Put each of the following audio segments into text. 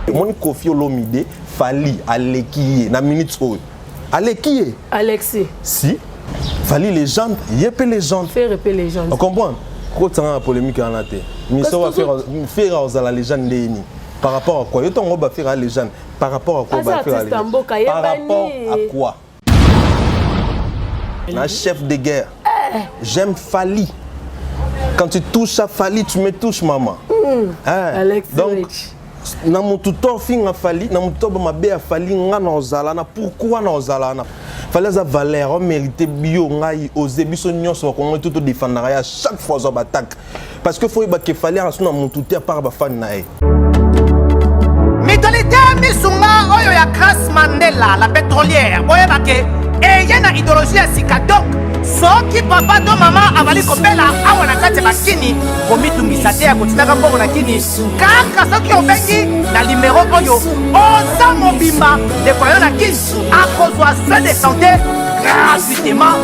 Omoni Koffi Olomide, Fally aleki ye na minute oyo. Aleki ye. Alexis. Si. Fally légende, ye pe légende. Ferre pe légende. On comprend? Kotanga na polémique wana te. Miso wa Ferre Ferre ozala légende ndeni. Par rapport à quoi? Yo tongo ba Ferre légende. Par rapport à quoi ba Ferre légende? Par rapport à quoi? Un chef de guerre. Eh. J'aime Fally. Quand tu touches à Fally, tu me touches, maman. Mm. Eh. Alex Donc, na motu to ofinga Fally, na motu to mabe ya Fally, nga na ozala na pourquoi na ozala na Fally aza valeur, o mérité bio ngai ose biso nyonso bakongo tout défendra ya chaque fois zo battaque parce que faut yeba ke Fally aza na motu te à part ba fan na ye. Mutualité misunga oyo ya Grace Mandela la pétrolière boyeba ke eye na idéologie ya sika donc soki papa to mama azali kobela awa na kati ya bakini komitungisa te ya kotindaka mbongo na kini kaka soki obengi na limero oyo oza mobimba ndeko na yo na kini akozwa soin de santé gratuitement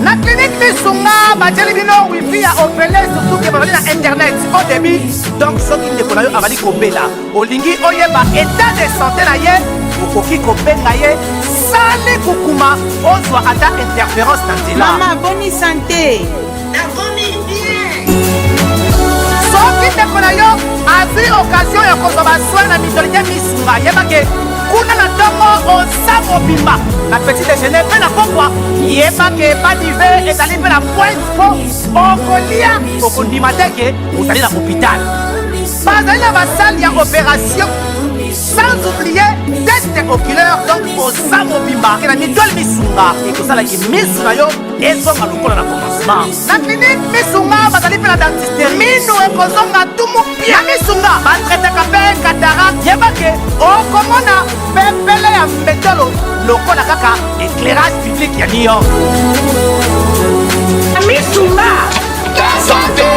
na clinique misunga batieli bino wifi ya ofele surtout ke bazali na internet au débit donc soki ndeko na yo azali kobela olingi oyeba état de santé na ye okoki kobenga ye sali kukuma ozwa ata interférence na nzela mama boni sante nakomi bien soki ndeko na yo azwi occasion ya kozwa basoin na mutualité misunga yebake kuna na ntongo oza mobimba na petit déjeuner mpe na pokwa yeba ke badive ezali mpe na pointe mpo okolia okondima te ke ozali na hôpital bazali na basale ya opération sans oublier test oculaire donc oza mobimba ke na mitole misunga ekosalaki misu na yo ezonga lokola na commencement na clinique misunga bazali mpe na dentiste minu ekozonga tumu pia misunga batraitaka mpe cataracte yeba ke okomona pepele ya mbetolo lokola kaka éclairage public ya new york misunga santé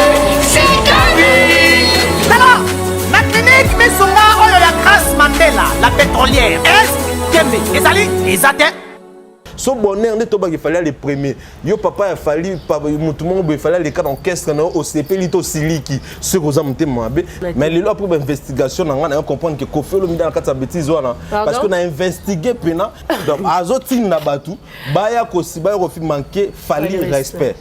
tala na clinique misunga oyo ya grace mandela la pétrolière est tembe ezali eza te So bonheur nde tobaki fallait le premier. Yo papa ya Fally mutu moko boye fallait aleka na orchestre na yo osepeli to osiliki soki oza motema mabe. Mais lelo après ba investigation na nga na yo comprendre que Koffi Olomide na kati ya bêtise wana parce que na investiguer pena donc azotinda bato baya kosi baya kofi manquer Fally respect.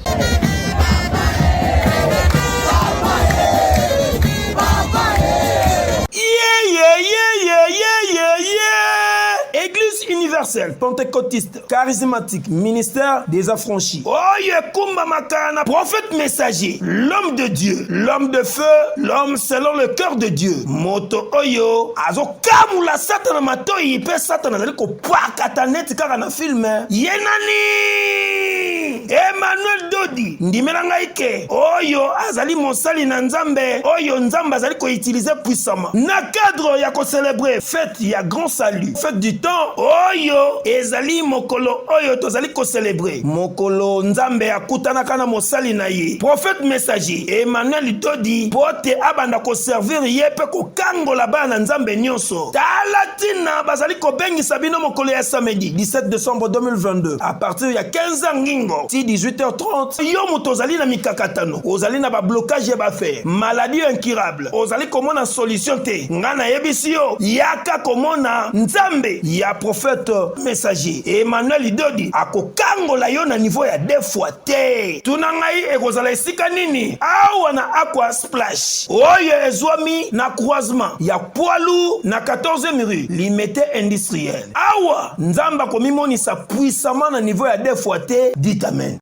Yeah, yeah, yeah, yeah, yeah, yeah, yeah. Église universelle pentecôtiste charismatique ministère des affranchis. Oyo ekumbamaka na prophète messager, l'homme de Dieu, l'homme de feu, l'homme selon le cœur de Dieu. Moto oyo azokamula Satana matoyi mpe Satana azali kopakata neti kaka na filme. Ye nani? Emmanuel Dodi, ndimela ngai ke oyo azali mosali na Nzambe oyo Nzambe azali koutilize puissamment na cadre ya kocelebre fete ya grand salut, fete du temps oyo ezali mokolo oyo tozali kocelebre mokolo Nzambe akutanaka na mosali na ye prophète messager Emmanuel Dodi mpo te abanda koservir ye mpe kokangola bana na Nzambe nyonso. Tala ntina bazali kobengisa bino mokolo ya samedi 17 décembre 2022 à partir ya 15h ngingo ti 18h30. Yo moto ozali na mikakatano, ozali na bablocage ya baaffaire, maladie incurable, ozali komona solution te, nga nayebisi yo, yaka komona Nzambe ya prophète messager Emmanuel Dodi, akokangola yo na niveau ya deux fois te. Tuna ngai ekozala esika nini? Awa na Aqua Splash oyo ezwami na croisement ya poids lourd na 14e rue Limete industriel. Awa Nzambe akomimonisa puissamment na niveau ya deux fois te. Dites amen.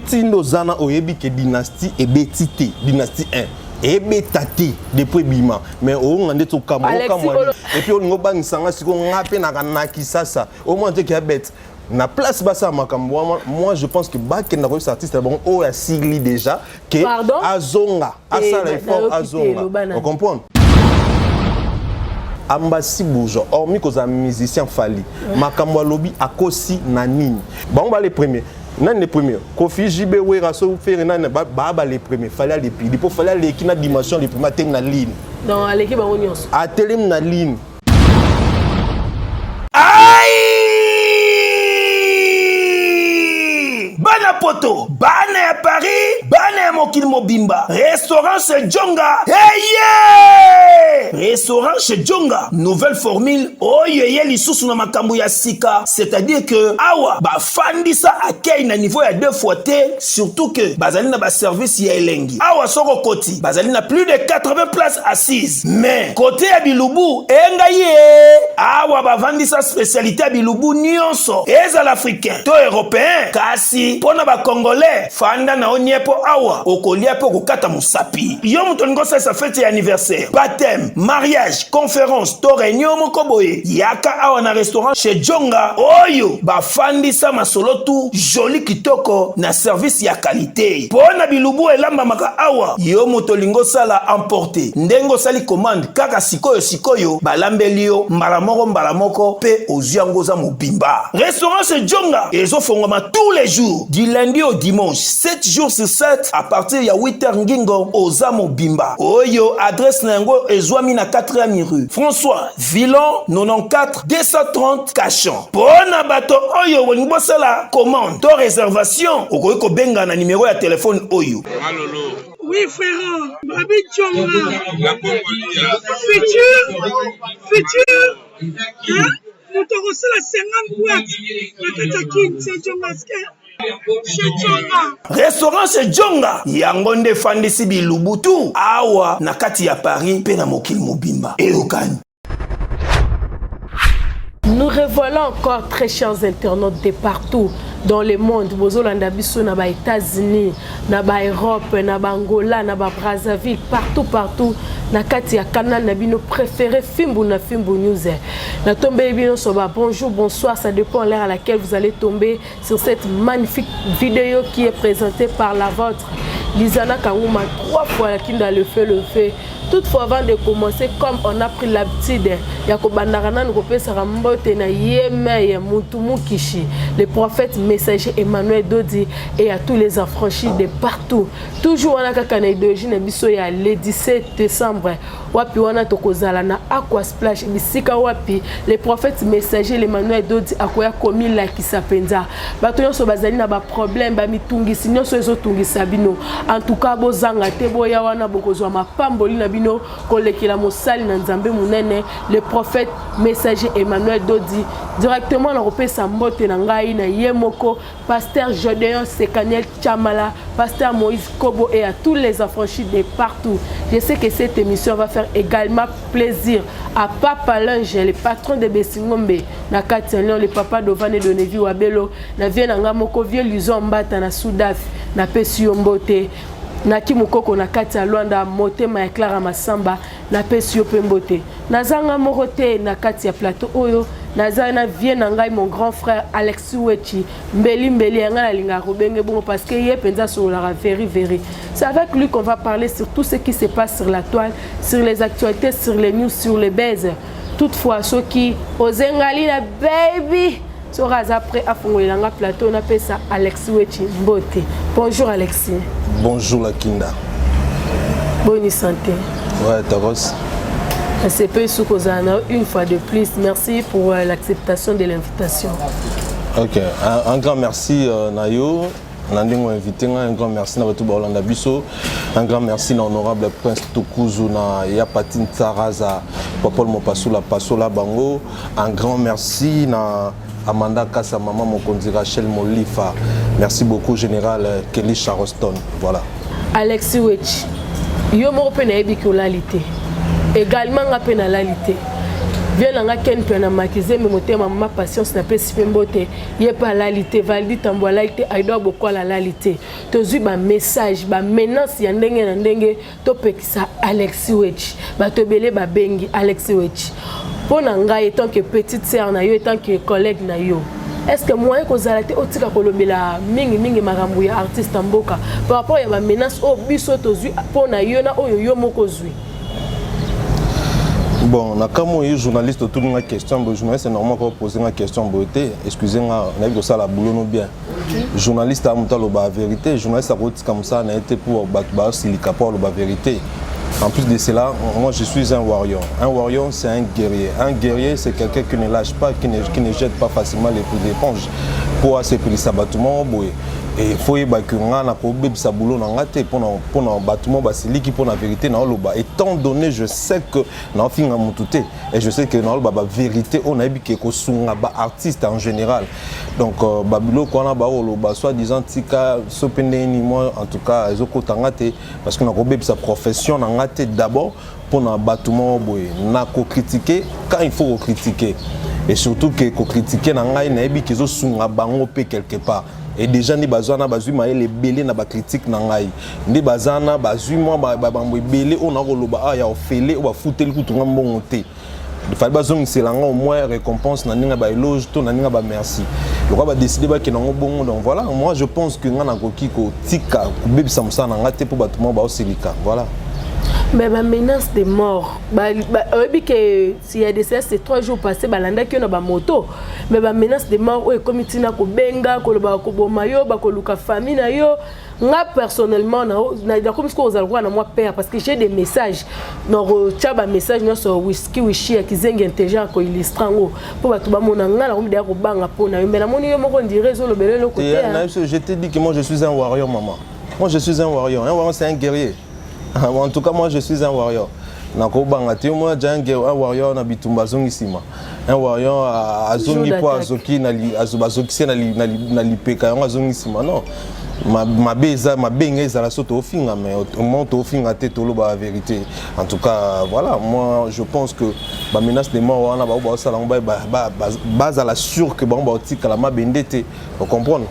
Tindo ozana oyebi ke dynastie ebeti te, dynastie 1 ebeta te depuis ebima mais oonga nde tokamwa okamwa et puis olingo obangisa nga sikoyo nga mpe naka na kisasa omona te ke ya bete na place basala makambo wana. Moi je pense que bakenda koyebisa artiste na bango oyo asili déjà ke azonga asala effort azonga, ocomprendre? Ambasi Bourgeois, hormis kozala musicien Fally, makambo alobi akosi na nini? Bango ba les premiers. Nani les premiers? Koffi, JB, Wera, so Ferre nani ba ba les premiers. Fally aleki po Fally aleki na dimension les premiers atelemi na ligne. Non, aleki bango nyonso. Atelemi na ligne. Ai! Bana poto, bana ya Paris, bana ya mokili mobimba. Restaurant chez Djonga eye! Restaurant chez Djonga, nouvelle formule oyo eye lisusu na makambo ya sika, c'est-à-dire que awa bafandisa accueil na niveau ya deux fois te, surtout que bazali na baservice ya elengi. Awa soko okoti, bazali na plus de 80 places assises, mais kote ya bilubu engai ye awa bavandisa spécialité ya bilubu nyonso, ezala africain to européen. Kasi mpo na bacongolais, fanda na yo nie, mpo awa okolia mpe okokata mosapi. Yo moto olingi osalisa fete ya anniversaire, baptême, mariage, conférence to réunion moko boye, yaka awa na restaurant chez Djonga oyo bafandisa masolo tu joli kitoko na service ya qualité. Mpo na bilubu elambamaka awa, yo moto olingi osala emporter, ndenge osali commande kaka sikoyo sikoyo, balambeli yo mbala moko mbala moko mpe ozwi yango oza mobimba. Restaurant chez Djonga ezofongwama tous les jours du lundi au dimanche, 7 jours sur 7, à partir ya 8 h ngingo oza mobimba. Oyo adresse na yango ezwami na 4e rue François Villon, 94 230 Cachan. Mpo na bato oyo bolingi bosala commande to réservation, okoki kobenga na nimero ya telefone oyo. Oui, frère, Babi Djonga. Futur, futur, hein? Moto akosala 50 boîte na kati ya Kin, c'est Djonga chez Djonga. Restaurant chez Djonga, yango nde efandisi bilubu tu awa na kati ya Paris mpe na mokili mobimba. Eyokani. Nous revoilà encore, très chers internautes de partout dans le monde. Bozolanda biso na ba États-Unis, na ba Europe, na ba Angola, na ba Brazzaville, partout partout. Na kati ya canal na bino préféré, Fimbu na Fimbu News. Na tombé bino so ba bonjour, bonsoir, ça dépend l'heure à laquelle vous allez tomber sur cette magnifique vidéo qui est présentée par la vôtre, Lisana Kanguma, trois fois la kinda le fait le fait. Toutefois, avant de commencer, comme on a pris l'habitude ya kobandaka nanu kopesaka mbote na ye meye mutu mukishi, le prophète messager Emmanuel Dodi, et à tous les affranchis de partout. Toujours wana kaka na idéologie na biso ya le 17 décembre, wapi wana tokozala na Aqua Splash, bisika wapi le prophète messager l'Emmanuel Dodi akoya komilakisa mpenza. Bato nyonso bazali na baproblème, bamitungisi nyonso ezotungisa bino, en tout cas bozanga te, boya wana, bokozwa mapamboli na bino kolekela mosali na Nzambe monene, le prophète messager Emmanuel Dodi. Directement na kopesa mbote na ngai na ye moko, pasteur Gedeon Sekaniel Chamala, pasteur Moïse Kobo et à tous les affranchis de partout. Je sais que cette émission va faire également plaisir à Papa Linge, le patron de Bessingombe na kati ya Lyon, le papa d'Ovane de Nevi Wabelo, na vie na nga moko, vie Lison Mbata na Sudaf, napesi yo mbote. Naki mokoko na kati ya Lwanda, motema ya Clara Masamba, napesi yo mpe mbote. Nazanga moko te na kati ya plateau oyo, naza na vie na ngai, mon grand frère Alexis Wechi Mbeli Mbeli ya ngai, nalingaka kobenge bongo parce que ye mpenza asololaka veri veri. C'est avec lui qu'on va parler sur tout ce qui se passe sur la toile, sur les actualités, sur les news, sur les baises. Toutefois, soki ozengali na baby, soki aza prêt afongolela nga plateau, napesa Alexis Wechi mbote. Bonjour Alexis. Bonjour la kinda. Boni santé? Ouais, Tavos. Nasepeli soki ozala na yo une fois de plus. Merci pour l'acceptation de l'invitation. Ok, un grand merci na yo na ndenge oinvité ngai. Un grand merci na bato baolanda biso. Un grand merci na honorable Prince Tukuzu, na ya Pati Nsaraza, Popol Mopasula Pasola bango. Un grand merci na Amanda Kasa, mama mokonzi Rachel Molifa. Merci beaucoup, général Kelly Charleston. Voilà. Alexis Wechi, yo moko mpe nayebi ki olali te, également nga mpe nalali te. Vie na nga Ken mpe na Makizembe, motema mama Patience, napesi mpe mbote. Ye mpe alali te. Valdi Tambo alali te. Aido Bokwala alali te. Tozwi bamessage, bamenace ya ndenge na ndenge, topekisa Alexis Wechi. Bato ebele babengi Alexis Wechi. Mpo na ngai, etant que petite sœur na yo, etant que collègue na yo, est ce que moyen kozala te otika kolobela mingimingi makambo ya artiste ya mboka par rapport ya bamenace oyo biso tozwi mpo na yo na oyo yo moko ozwi? Bon, na kamwa oyo journaliste otuni nga question boye. Journaliste, normal ko pose nga question boye te. Excuse nga, nayebi kosala boulot no bien. Journaliste a moto aloba vérité. Journaliste akotika mosala na ye te mpo bato baosilika mpo aloba vérité. En plus de cela, moi je suis un warrior. Un warrior, c'est un guerrier. Un guerrier, c'est quelqu'un qui ne lâche pas, qui ne jette pas facilement l'éponge. Mpo asepelisa bato moko boye. Et faut yeba que nga nakobebisa boulot na nga te mpona bato moko basiliki mpona vérité naoloba. Étant donné, je sais que naofinga motu te et je sais que naoloba bavérité oyo nayebi ke kosunga baartiste en général. Donc babiloko wana baoloba, soit disant tika so mpe ndenge nini, moi en tout cas ezokota nga te, parce que nakobebisa profession na nga te d'abord mpona bato moko boye. Nakocritiquer quand il faut kocritiquer, et surtout ke kocritiquer na ngai, nayebi ke ezosunga bango mpe quelque part. Et déjà nde bazwa na bazwi mayele ebele na bacritique na ngai, nde baza na bazwi mwa bambo ebele oyo nakoloba awa ya ofele, oyo bafuteli kutu nga mbongo te. Fallait bazongisela nga au moins récompense na ndenge ya baéloge to na ndenge ya bamerci, lokola badécider bakende yango bongo. Donc voilà, moi je pense que nga nakoki kotika kobebisa mosala na nga te mpo bato moko baosilika. Voilà. Mais bamenace de mort, oyebi ke s'il y a de ça, c'est 3 jours passé, balandaki yo na bamoto. Mais bamenace de mort oyo ekomi ntina kobenga, koloba bakoboma yo, bakoluka famille na yo. Nga personnellement, nakomi sikoyo kozala lokola na mwa père, parce que j'ai des messages. Nakotia bamessage nyonso whisky wishi ya kizengi intelligent akoillustre yango mpo bato bamona. Nga nakomi deya kobanga mpo na yo, mais namoni yo moko ndire ezolobela eloko te. Je t'ai dit que moi je suis un warrior, maman. Moi je suis un warrior. Un warrior, c'est un guerrier. En tout cas, moi je suis un warrior, nakobanga te. Moi ja un warrior na bitumba azongi nsima. Un warrior azongi mpo azoki, bazokisi na lipeka yango, azongi nsima. Non, mabe eza mabe, ngai ezala so toofinga, mais au moment toofinga te, toloba la vérité. En tout cas, voilà, moi je pense que bamenace de mort wana, bango baosala yango, bazala sûr que bango baotikala mabende te. Ocomprendre,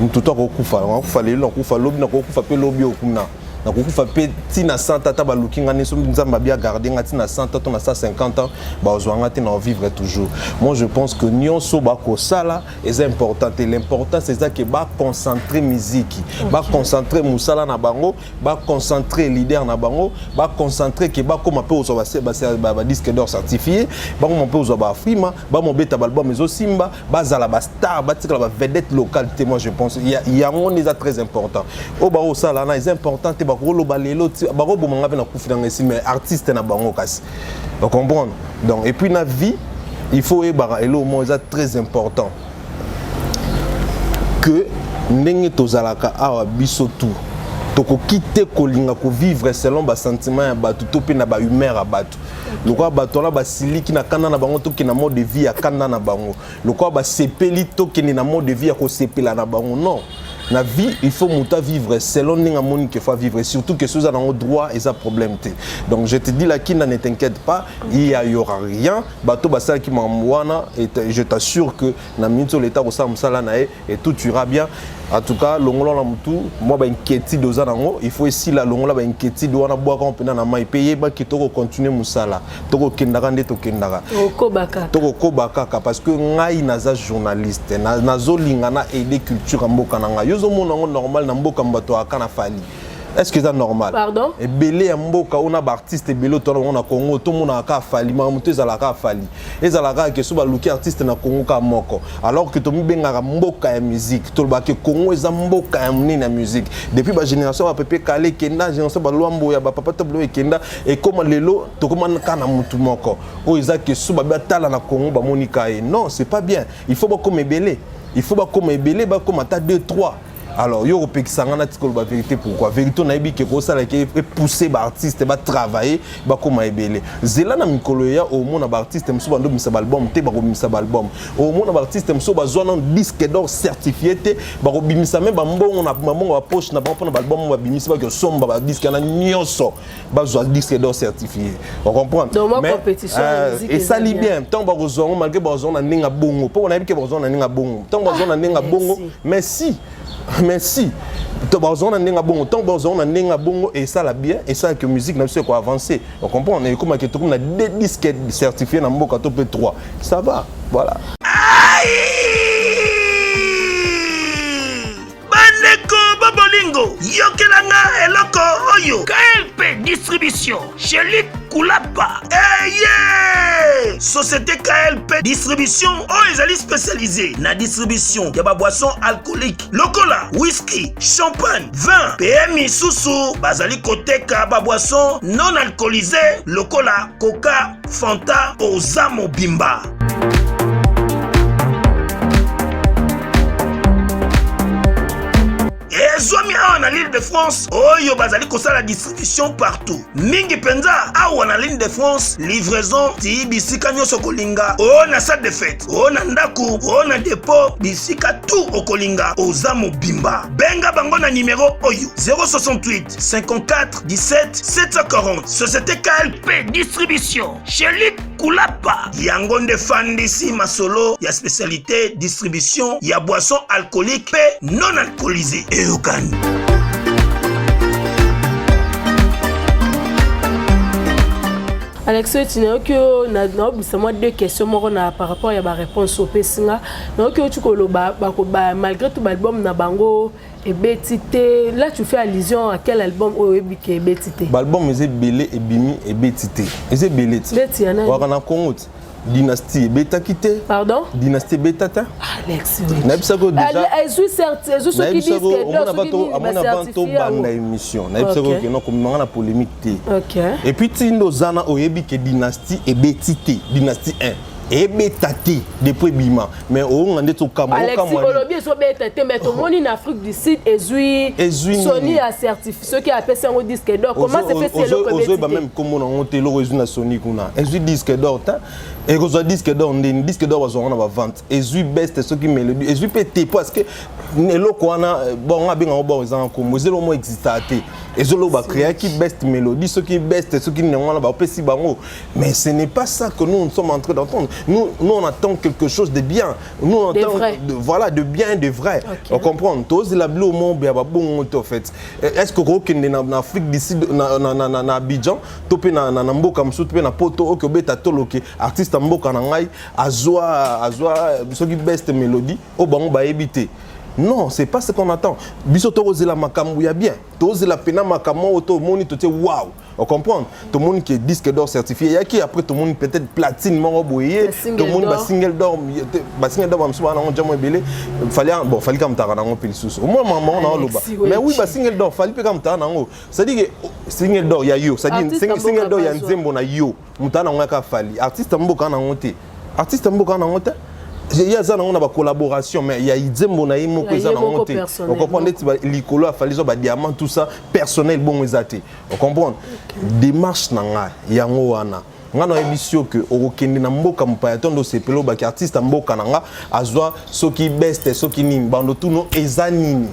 motu to akokufa, nakokufa lelo, nakokufa lobi, nakokufa mpe lobi okuna, nakokufa mpe ntina 100. Ata baluki nga nyonso, Nzambe abi agarde nga ntina 100 to na 150 ans, bazwa nga te, na vivre toujours. Moi je pense que nyonso bakosala eza important te. L'importance eza ke baconcentre musique, baconcentre mosala na bango, baconcentre leader na bango, baconcentre ke bakóma mpe kozwa badisque d'or certifié, bakóma mpe kozwa baafrima, bamobeta baalbum ezosimba, bazala bastar, batikala bavedette locale te. Moi je pense yango nde eza très important. Oyo bakosala wana eza important te. Bakoloba lelo, bakoboma nga mpe nakufi nanga esi, mais artiste na bango kasi bacomprendre. Donc et puis na vie, il faut oyebaka eloko moko eza très important, que ndenge tozalaka awa, biso tu tokoki te kolinga kovivre selon basentiment ya bato to mpe na bahumeur ya bato. Lokola bato wana basiliki na kanda na bango, tokende na mode de vie ya kanda na bango. Lokola basepeli, tokende na mode de vie ya kosepela na bango. Non, na vie il faut moto vivre selon ndenge amoni ke faut vivre, surtout que soza nango droit, eza problème te. Donc je te dis, la Kinda, ne t'inquiète pas, il y aura rien. Bato basalaki makambo wana, et je t'assure que na minute oyo, l'état kosala mosala na ye et tout ira bien. En tout cas, longola na mutu mwa bainquiétude oza nango, il faut esila. Longola bainquiétude wana, bwaka mpena na mai mpe yebaki tokocontinue mosala, tokokendaka nde tokendaka. Okobaka. Tokokoba kaka, parce que ngai naza journaliste, nazolinga na aider culture ya mboka na ngai. Yo ozomona yango normal na mboka bato aka na Fally? Est ce que eza normal? Pardon? Ebele ya mboka oyo na baartiste ebele otona bango na Congo, tomonaka kaka Fally. Makambo to ezalaka kaka Fally, ezalaka kaka ke so baluki artiste na Congo kaka moko, alors que tomibengaka mboka ya musique. Tolobaka ke Congo eza mboka ya monene ya musique depuis bagénération bapepe kale ekenda, génération balwambo ya bapapa toblo ekenda, ekóma lelo tokóma kaka na mutu moko oyo eza ke so babi atala na Congo, bamoni ka ye. Non, c'est pas bien. Il faut bakóma ebele, il faut bakóma ebele, bakóma ata 2 3. Alors yo kopekisa nga natika koloba vérité? Pourquoi? Vérité nayebi ke kosalaki epousse baartiste batravaille, bakóma ebele. Zela na mikolo ya omona baartiste mosusu bandobimisa baalbum te, bakobimisa baalbum. Omona baartiste mosusu bazwa nano disque d'or certifié te, bakobimisa me bambongo na bambongo bapoche na bango mpona baalbum oyo babimisi, baki osomba badisque wana nyonso, bazwa disque d'or certifié. Ocomprendre? Esali bien ntango bakozwa yango, malgré bakozwa na ndenge ya bongo, mpo nayebi ke bakozwa na ndenge ya bongo. Ntango bazwa na ndenge ya bongo, mais si, mais si to bazwa na ndenge ya bongo, ntango bazwa na ndenge ya bongo, esala bien, esalaka musique na biso ekoavance. Ocomprendre, ekomaki tokomi na deux disques certifié na mboka to mpe 3, ça va, voilà. Bandeko babolingo, yokelanga eloko oyo: KLP Distribution Shelik Kulapa eye. Société KLP Distribution oyo ezali spécialisé na distribution ya baboisson alcoolique lokola whisky, champagne, vin mpe misusu. Bazali koteka baboisson non alcoolisé lokola coca, fanta. Oza mobimba. Ezwami awa na l'Île de France oyo bazali kosala distribution partout. Mingi mpenza awa na l'Île de France, livraison ti bisika nyonso okolinga, o na salle de fête, o na ndako, o na dépôt, bisika tout okolinga, oza mobimba. Benga bango na numero oyo 068 54 17 740. Société KLP Distribution. Chez Luc Kulapa. Yango nde fandisi masolo ya spécialité distribution ya boisson alcoolique pe non alcoolisée. Eyokani. Alex Wetchi, nayoki yo naobisa mwa deux questions moko na par rapport ya baréponse opesi nga. Nayoki oti koloba malgré tout baalbum na bango ebeti te. Là, tu fais allusion à quel album oyo oyebi ke ebeti te? Baalbum eza ebele ebimi ebeti te, eza ebele ti. Beti ya nani? Waka na Congo ti Dynastie ebetaki te. Pardon? Dynastie ebeta te. Alex. Nayebisaki déjà. Ezwi certes, ezwi soki disque d'or, soki nini. Omona avant tobanda émission, nayebisaki okende komemanga na polémique te. Ok. Et puis ti nde oza na oyebi ke Dynastie ebeti te, Dynastie 1 ebeta te depuis ebima, mais oonga nde tokamwa. Alexis, olobi ezobeta te, mais tomoni na Afrique du Sud ezwi. Ezwi. Sony a certifié, soki apesi yango disque d'or. Comment se fait eloko ebeti? Ozoyeba même kombo nango te. Eloko ezwi na Sony kuna, ezwi disque d'or te. Ekozwa disque d'or ndeni? Disque d'or bazwaka na bavente. Ezwi best soki mélodie, ezwi mpe te, parce que eloko wana bon, nga abengango bon, eza na kombo, eza eloko mo existaka te. Ezoloba bacréaki best mélodie, soki best soki nini, yango wana bapesi bango. Mais ce n'est pas ça que nous, nous sommes en train d'entendre. Nous, nous, on attend quelque chose de bien. Nous, on de attend vrai. De, voilà, de bien et de vrai. On comprend. Tous la bleu au monde, ya bon, en fait. Est-ce que okende na, na Afrique d'ici, na, na, na, na, na Abidjan, to pe na, na, na mboka mosusu, to pe na poto, oke obeta toloke, artiste ya mboka na ngai, azwa, azwa, soki best mélodie, o bango bayebi te. Non, c'est pas ce qu'on attend. Biso tokozela makambo ya bien. Tozela pena makambo oyo tomoni totie wow. On comprend. Tout le monde qui est disque d'or certifié. Il y a qui après tout le monde peut-être platine moko boye. Single Tout le monde d'or. ba single d'or, ba single d'or ba msuba na ngo ebele. Fallait bon, fallait comme tara nango pe lisusu. Au moins maman na loba. Alexis Mais oui Wetchi. ba single d'or, fallait pe comme tara nango. C'est-à-dire que single d'or ya yo, c'est-à-dire Artiste single, single mboka d'or ya bazwa. nzembo na yo. Mutana nango ka fali. Artiste mboka nango te. Artiste mboka nango te. Ye aza nango na bacollaboration, mais ya nzembo na ye moko Ya eza ye nango moko te. personnel. On comprend neti likolo afali zo badiamant, tout ça personnel, bongo eza te. On comprend. Démarche na ngai yango wana, nga nayebisi yo ke okokende na mboka mopaya to ndo osepeli obaki artiste ya mboka na nga azwa soki best soki nini, bando tuno eza nini,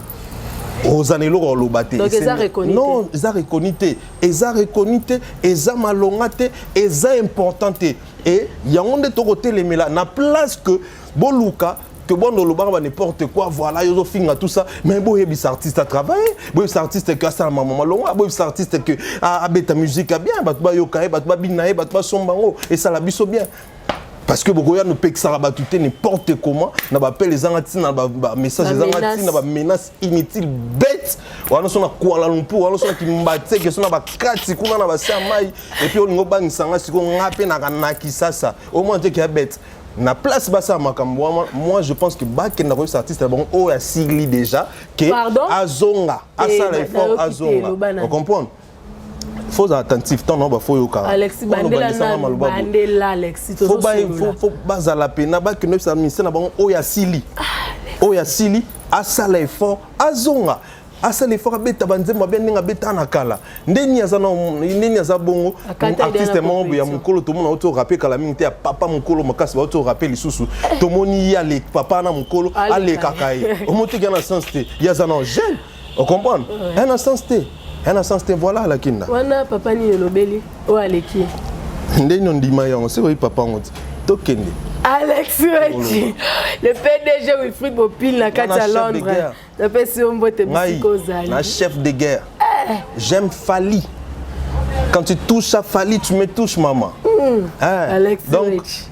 oza na eloko oloba te. Donc eza reconnu te. Non, eza reconnu te, eza reconnu te, eza malonga te, eza important te. E yango nde tokotelemela na place que boluka que bon olobaka ba n'importe quoi. Voilà, yo ozofinga tout ça, mais boyebisa artiste à travailler, boyebisa artiste que asala mama malonga, boyebisa artiste que abeta musique ya bien, bato bayoka ye, bato babina ye, bato basomba yango, esala biso bien. Parce que bokoya nopekisaka bato te n'importe comment na bapele ezanga ntina, na bamessage ezanga Ba-menace. ntina, bamenace inutile, bête wana so na Kuala Lumpur wana, so na Kimbanseke, so na bakati kuna na base ya mai, et puis olingi obangisanga sikoyo nga mpe naka na Kisasa, omona te ke ya bête na place basala makambo wana. Moi, je pense que bakenda koyebisa artiste na bango oyo asili déjà ke Pardon? azonga, asala effort, nayoki te, azonga. eloba nani? Ocomprendre, faut ozala attentif ntango bafo oyokaka. Alexis, bandela nanu, bandela Alexis. Faut tozosolola. Faut bazala pena bakende oyebisa ministère na bango oyo asili, oyo asili asala effort, azonga, asala effort, abeta banzembo abe ndenge abeta na kala, ndeni aza na ndeni aza bongo. Akata Artiste idea na moko boye ya compétition. mokolo, tomona auti orape kala mingi te, ya papa mokolo makasi, bauti orape lisusu, tomoni ye papa na mokolo. Aleka. Alekaka ye, omotiki ya na sens te, ye aza na jeune, ocomprendre, ya na sens te, ya na sens te. Voilà, alakinda. Wana papa nini olobeli oyo aleki? Ndeni ondima yango soki oyi papa yango te, tokende. Alex Wetchi, le PDG Wilfried Bopil na kati ya Wana chef de Londres, guerre. Napesi yo mbote Ngai bisika ozali. na chef de guerre, j'aime Fali. Quand tu touches à Fali, tu me touches, maman. Hein, Alex donc Wetchi.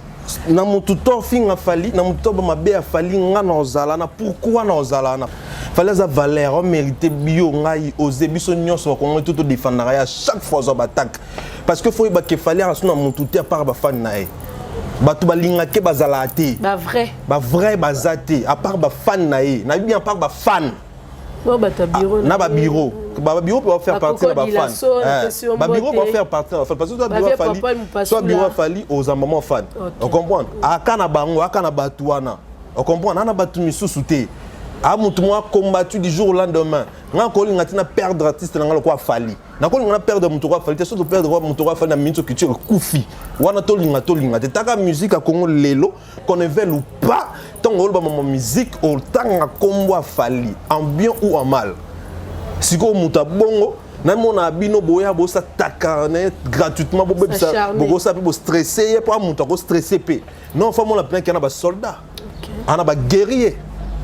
Na motu to ofinga Fali, na motu to bamabe ya Fali, nga na ozala na pourquoi na ozala na Fali aza valeur omérite bio. Ngai oze biso nyonso bakongo to todefendaka ye à chaque fois azwa batake, parce que faut oyeba ke Fali aka so na motu te à part bafani na ye. Bato balingake bazalaka te. Bavrai. Bavrai baza te à part bafani na ye. Nayebi bien, à part bafane. Bo bato ya bureau. Na babiro, babiro mpe bafaire partie na bafan, babiro bafaire partie na bafan, parce que soit bureau afali, soit bureau afali, oza mama fan, ocomprendre, aka na bango, aka na bato wana, ocomprendre, ana bato misusu te. A mutu moko combattu du jour au lendemain. Nga kolinga tina perdre artiste na nga lokola Fally. Nakolinga na perdre moto kwa Fally te. Soki perdre moto kwa Fally na minute culture ekufi wana, tolinga tolinga te. Taka musique ya Congo lelo, qu'on ne veuille ou pas, ntango oloba mama musique, otanga nkombo ya Fally en bien ou en mal. Sikoyo moto abongo namona bino boya bosataka na ye gratuitement, bobebisa, bokosala mpe bostresse ye, mpo moto akostresse mpe. Non, fa mona mpena na basoldat, ana baguerrier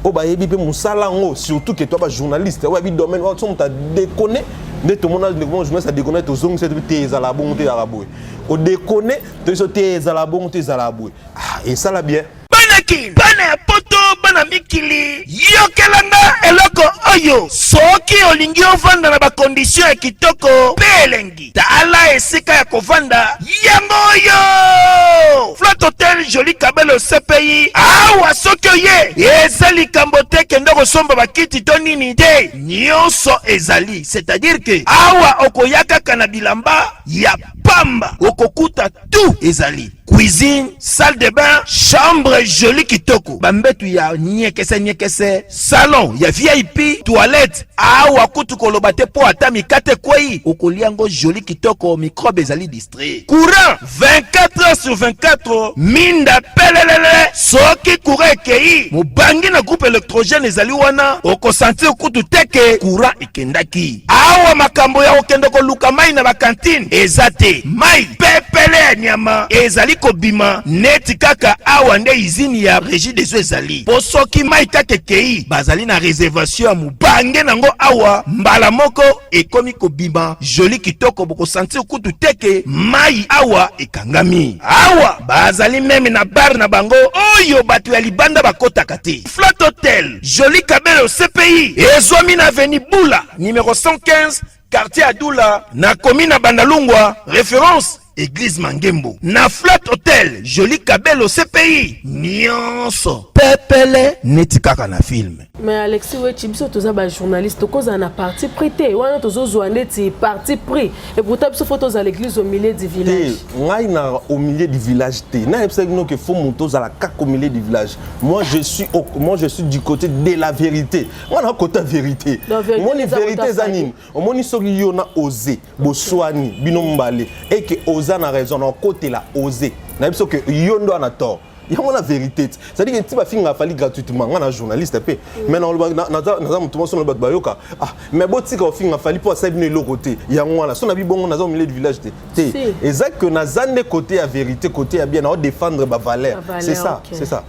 oyo bayebi mpe mosala yango, surtout ke to bajournaliste oyo bayebi domaine oyo. So moto adekone nde tomona ndeko moko journaliste adekone, tozongisa te, ezala bongo te, ezalaka boye. Odekone, toyeso te, ezala bongo te, ezala boye. Ah, esala bien. Bana Kin, bana ya Poto, bana mikili, yokelanga eloko oyo. Soki olingi ovanda na bacondition ya kitoko mpe elengi, tala esika ya kovanda yango oyo: Flat Hotel Joli Kabelo CPI. Awa soki oye, eza likambo te kende kosomba bakiti to nini te, nyonso ezali. C'est-à-dire ke awa okoya kaka na bilamba ya pamba, okokuta tout ezali: cuisine, salle de bain, chambre joli kitoko, bambetu ya nyekese nyekese, salon ya VIP, toilette. Awa kutu koloba te, mpo ata mikate ekwei, okolia yango joli kitoko, microbe ezali distrait. Courant 24 heures sur 24, minda pelelele. Soki courant ekei, mobangi na groupe électrogène ezali wana, okosentir kutu te ke courant ekendaki. Awa makambo ya kokende koluka mai na bacantine eza te. Mai pepele ya nyama ezali kobima neti kaka awa nde usine ya Régie des eaux ezali, mpo soki mai kaka ekei, bazali na réservation ya mobange nango. Awa mbala moko ekomi kobima joli kitoko, bokosentir kutu te ke mai awa ekangami. Awa bazali même na bar na bango oyo bato ya libanda bakotaka te. Flat Hotel Joli Kabelo CPI ezwami na avenue Bula numéro 115, quartier Adula, na commune na Bandalungwa, référence église Mangembo. Na Flat Hotel Joli Kabelo CPI, nyonso pepele neti kaka na film. Mais Alexis Wechi, biso toza bajournaliste, tokozala na parti pris te. Wana tozozwa ndeti parti pris, et pourtant biso faut tozala l'église au milieu du village. Te, ngai na au milieu du village te. Nayebisaki bino ke faut moto ozala kaka au milieu du village. Moi je suis du côté de la vérité. Nga na kota vérité. Omoni, vérité eza nini? Omoni, soki yo na ose boswani bino mibale, eke oza na raison, na okotela ose, nayebi soki yo ndo ana tort, yango na vérité te. C'est-à-dire que ti bafinga Fally gratuitement, nga na journaliste mpe, mais naza motu moso na bato bayoka. Ah, mais botika kofinga Fally mpo asali bino eloko te. Yango wana so nabi bongo, naza au milieu du village te te. Eza que naza nde côté ya vérité, côté ya bien, nao défendre bavaleur. C'est ça, c'est ça.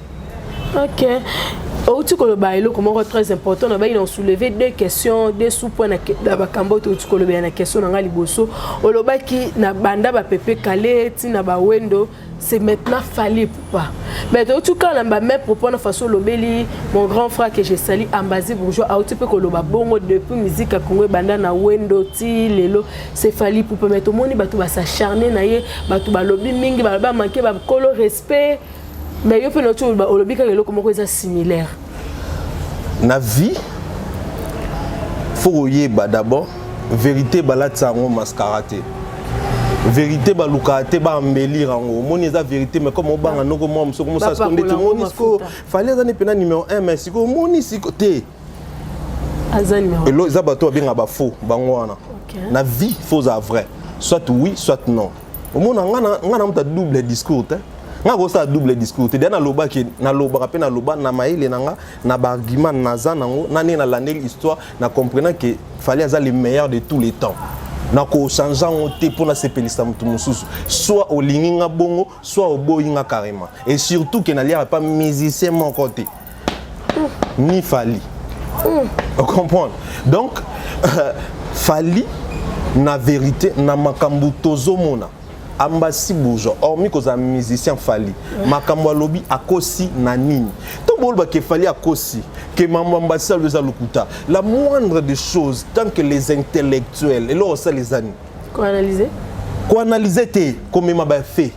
Ok, outi koloba eloko moko très important. Nabai na soulever deux questions, deux sous-points na bakambo oyo touti kolobela. Na question na ngai liboso, olobaki na banda bapepe kale ntina bawendo, c'est maintenant Fally Ipupa. Mais touti kaka na bameme propos na façon olobeli. Mon grand frère que je salue, Ambazi Bourgeois, auti mpe koloba bongo: depuis musique ya Congo ebanda na Wendo ti lelo, c'est Fally Ipupa. Mais tomoni bato basacharne na ye, bato balobi mingi, balobi amanke bakolo respect. Mais yo mpe noti olobi kaka eloko moko eza similaire. Na vie, faut koyeba d'abord vérité. Balatisa yango mascara te. Vérité balukaka te baembellir yango. Omoni, eza vérité, mais comme obanga noko mwa mosoko mosala siko ndeti omoni siko Fally aza ne mpena numéro 1, mais siko omoni siko te. Aza numéro Elo eza bato babengaka bafaux bango wana. Na vie, faut ozala vrai, soit oui, soit non. Omona, nga na moto ya double discours te. Nga kosala double discours te. Deya nalobaki, nalobaka mpe naloba na mayele na nga, na baargument naza nango, na ndenge nalandeli histoire, na comprenant ke Fally aza le meilleur de tous les temps. Nakochange yango te mpo nasepelisa moto mosusu. Soit olingi nga bongo, soit oboyi nga carrément. Et surtout ke naliaka pa musicien moko te, ni Fally. Ocomprendre? Donc Fally na vérité na makambo tozomona, Ambasi Bourgeois, hormis kozala musicien, Fally makambo alobi akosi na nini? To bolobaka Fally akosi, ke mambo Ambasi alobi eza lokuta. La moindre des choses, tant que les intellectuels, eloko osala eza nini? Koanalyse. Koanalyse te, komema bafaits,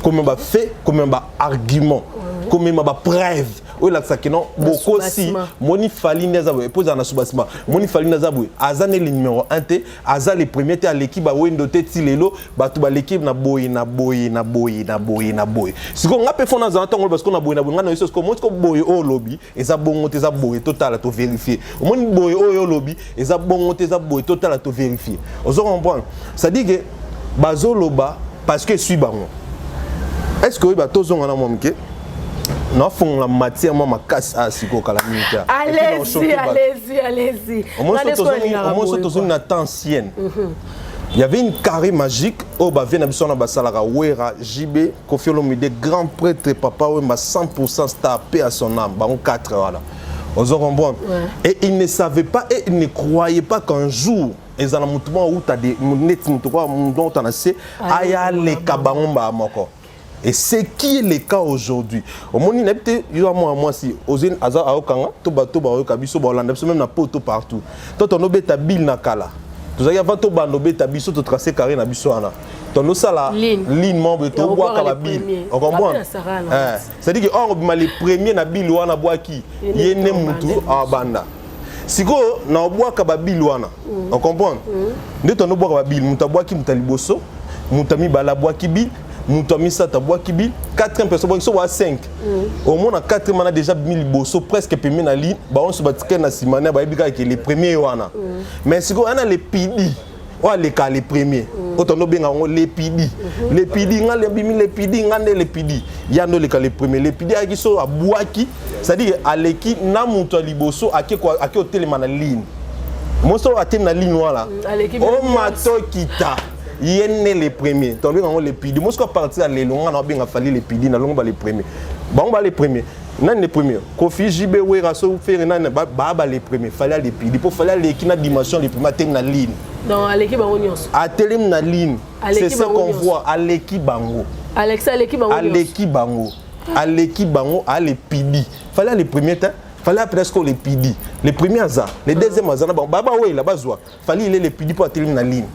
komema bafaits, komema baargument, komema bapreuve. Oyo elakisa ke non, bokosi. Moni Fally nde aza boye mpo ezala na soubassement. Moni Fally nde aza boye, aza nde le numéro 1 te, aza le premier te, aleki bawendo te. Ti lelo bato baleki na boye, na boye, na boye, na boye, na boye. Sikoyo nga mpe fo nazala ntango oloba sikoyo na boye, na boye. Nga na yo sikoyo omoni sikoyo boye oyo olobi eza bongo te, eza boye, totala, tovérifie. Omoni boye oyo olobi eza bongo te, eza boye, totala, tovérifie. Ozo comprendre? C'est-à-dire que bazoloba parce que esui bango. Est ce que oyeba tozonga na mwa moke, nafongola matière mwa makasi a sikoyo kala mingi te? Allez-y, allez-y, allez-y. Omoni so tozongi na temps ancienne, il y avait une carré magique oyo bavie na biso wana basalaka: Wera, JB, Koffi Olomide, grand prêtre Papa Wemba, 100% star, paix à son âme. Bango 4 wana, ozo comprendre? Ouais. Et il ne savait pas et il ne croyait pas qu'un jour ezala motu moko auta neti motu kwa motu auta na se aya aleka bango mbala moko. Et ce qui est le cas aujourd'hui, omoni, nayebi te yo mwana mwasi ozwi aza aokanga to bato baoyoka biso, baolanda biso même na poto partout. To tondobeta bile na kala, tozalaki avant tobanda obeta biso, totrace carré na biso wana, tondosala ligne moko boye, tobwaka babile, ocomprendre? C'est-à-dire que or obima le premier na bile wana, bwaki ye nde mutu abanda. Sikoyo na obwaka babile wana, ocomprendre? Nde tondobwaka babile, moto abwaki, moto ya liboso, moto ya mibale abwaki bile, moto ya misato abwaki bile, quatrième personne abwaki. So bwa 5, omona quatrième wana déjà bimi liboso, presque pemi na ligne, bango batikali na nsima ne bayebi kaka ke le premier wana. Mais sikoyo wana le pidi oyo aleka le premier, oyo tondo obenga yango lepidi, lepidi nga lebimi, lepidi nga nde lepidi ya nde oleka le premier. Lepidi ayaki so abwaki, c'est-à-dire aleki na moto ya liboso, ake otelema na ligne moso, atelemi na ligne wana, omatokita ye nde le premier, tobenga yango lepidi. Mosiko apartir ya lelo nga na obenga Fally lepidi, nalongo ba le premier, bango ba le premier. Nani le premier? Koffi, JB, Wera, so Ferre, nani baa ba le premier? Fally alepidi mpo Fally aleki na dimension le premier, atelemi na ligne. Donc aleki bango nyonso. Atelemi na ligne, c'est ce qu'on voit, aleki bango. Alex aleki bango. Aleki bango, aleki bango, alepidi. Fally ale premier te, Fally presque lepidi. Le premier aza, le deuxième aza na bango baba wela bazwa. Fally il est lepidi mpo atelemi na ligne.